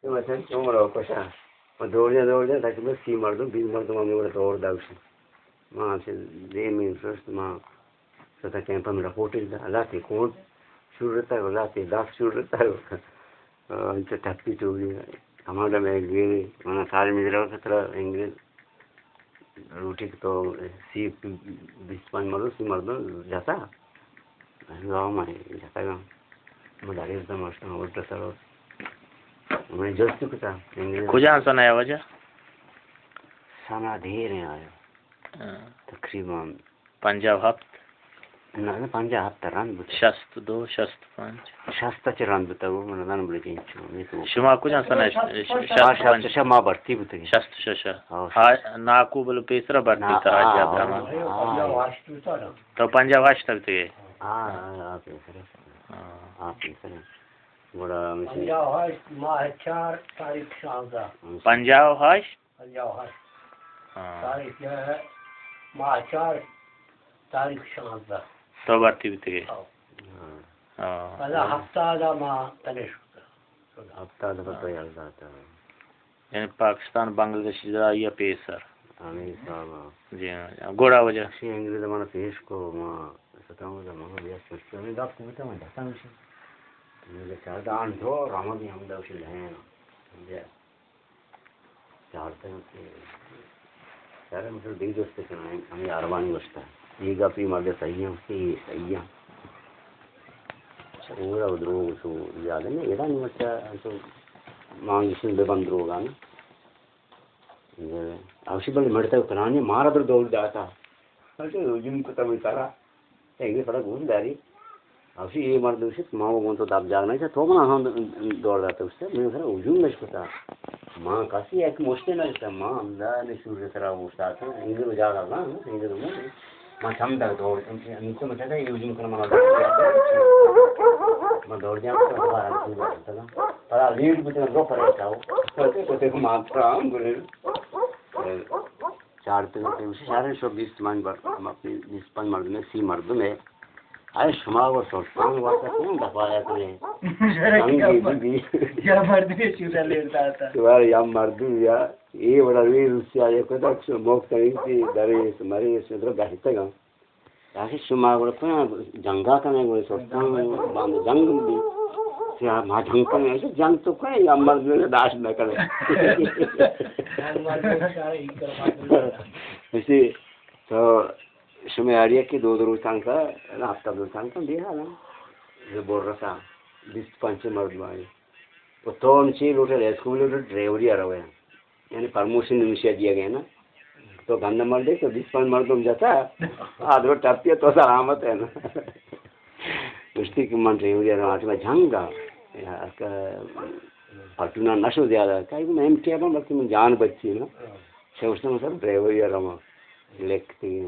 مثلاً چون رو کشا، ما دور جا، دور جا، تقریباً سی مردم، بیست مردم ہمیں وڑا دور دا گوشی۔ ما ہمشہ دیمی شست، ما ستا کیمپ ہم رپورٹ دا، اللہ تے کون شروع رہتا، اللہ تے دس شروع رہتا۔ انچو ٹپی ٹولی، ہمارا میں گیری، منا سارے مجرا ترا انگریز روٹی کہ تو سی، بیست پنچ مردم، سی مردم جتا۔ گاؤں میں جتا گا۔ مدارس دم اشتم، اولٹر سر۔ میں جست کتا انگریز۔ کجا سنا ہے وجہ؟ سنا دیر ہیں آیا۔ ہاں۔ تقریباً پنجاہ و ہفت؟ نہ، نہ، پنجاہ و ہفت رند بوتگ۔ شست و دو، شست و پنچ۔ شست چہ رند بوتگ، من نزاناں بلے کئے چو، اے تو۔ شما کجا سنا ش-، ش-، ہاں، شست و پنچ؟ شست شش ما بھرتی بوتگیں۔ شست شش۔ ہاں، ہاں، ناکو بلے پیسرا بھرتی ہاں، تھا، ہاں، حاجی ہاں، عبدالرحمن۔ ہاں۔ تو پنجاہ و ہشت بوتگے؟ ہاں، ہاں، ہاں، پیسرا۔ ہاں۔ ہاں، پیسرا۔ گڑا ہمیشی پنجاہ و ہشت ماہ چار تاریخ شانزدہ۔ پنجاہ و ہشت؟ پنجاہ و ہشت۔ ہاں۔ تاریخ یہ ہے، ماہ چار، تاریخ شانزدہ۔ تو بھرتی بیتگے؟ ہاں۔ ہاں۔ پدا ہفتاد ما تنش کتا۔ ہفتاد پتہ یلداتا۔ یعنی پاکستان، بنگلہ دیش جدا یا پیسر؟ ہمیں حساب۔ جی ہاں۔ گوڑا وجہ؟ شی انگریز منا پیش کو، ما ستاں وجہ ما بیا سوچتا، ہمیں دات کو بیتا، ما داتا ہمشی۔ مجھے چار دان دو، راما بھی ہم دوشی لہن۔ بیا۔ چارتگ کہ سر مطلب بے دوست کنائیں، ہمیں عربانی گوشتا۔ یہ گپی مرد صحیح ہیں، اس کی صحیح ہیں۔ اور دروگ تو یاد نہیں، ایران مچا تو مانگشن بے بند دروگا نا۔ اوشی بلے مڑتا پرانی مارا در دور داتا۔ اچھا، ہجوم کتا میں سارا۔ انگریز سرا گوش داری۔ اوشی اے مرد گوشت، ما و گون تو دپ جاگ نہ چا، تو منا ہم دور داتا گوشت۔ من سرا ہجوم نش کتا۔ ما کسی یک مشتے نہ گوشتا، ما ہمدا نے شور سرا گوش داتا۔ انگریز جاگ نہ، انگریز نہ۔ ما چم دگ دور، نیچے مچا تھا، یہ ہجوم کرنا منا۔ ما دور جانا، دوبارہ ہجوم کرتا۔ پدا لیڈ بوتے، دو پرے چاو۔ تو تے ما ترام گلے۔ چارتگ ات، گوشی شہر شو بیست من بر-، بیست پنچ مردمے، سی مردمے۔ آئے شما و سلطان واسطہ کون دفاع کنے؟ جنگی بی بی۔ یا مردمے چودا لیر داتا۔ تو یا مردم یا، اے وڑا روی روسیا یا کدا کسو موقع نہیں تھی، دریس، مریس، ادھر گہتگا۔ تاکہ شما گڑا کنا جنگا کنے گڑا سلطان باند جنگ بی۔ سیا ما جنگ کنے، ایسے جنگ تو کنے یا مرد میں داشت نہ کنے۔ ایسے تو شما آڑیا کہ دو دو روچان کا، ہفتہ دو روچان کا بیا نا۔ یہ بول رہا تھا، بیست پنچ مرد مائے۔ و تو ہم چی لوٹے، اسکول لوٹے، ڈرائیوری آ رہا ہے۔ یعنی پروموشن نمیشہ دیا گیا نا۔ تو گندہ مردے تو بیست پنچ مردم جتا، آدھو ٹپیا تو سلامت ہے نا۔ گوشتی کہ من ڈرائیوری آ رہا ہوں، آٹھ میں جنگ آ۔ یار، کا پٹونا نشو زیادہ۔ کئی کو میں ایم ٹی آ رہا ہوں، بلکہ من جان بچی نا۔ چھ گوشتا من سر ڈرائیوری آ رہا ہوں۔ لکھتی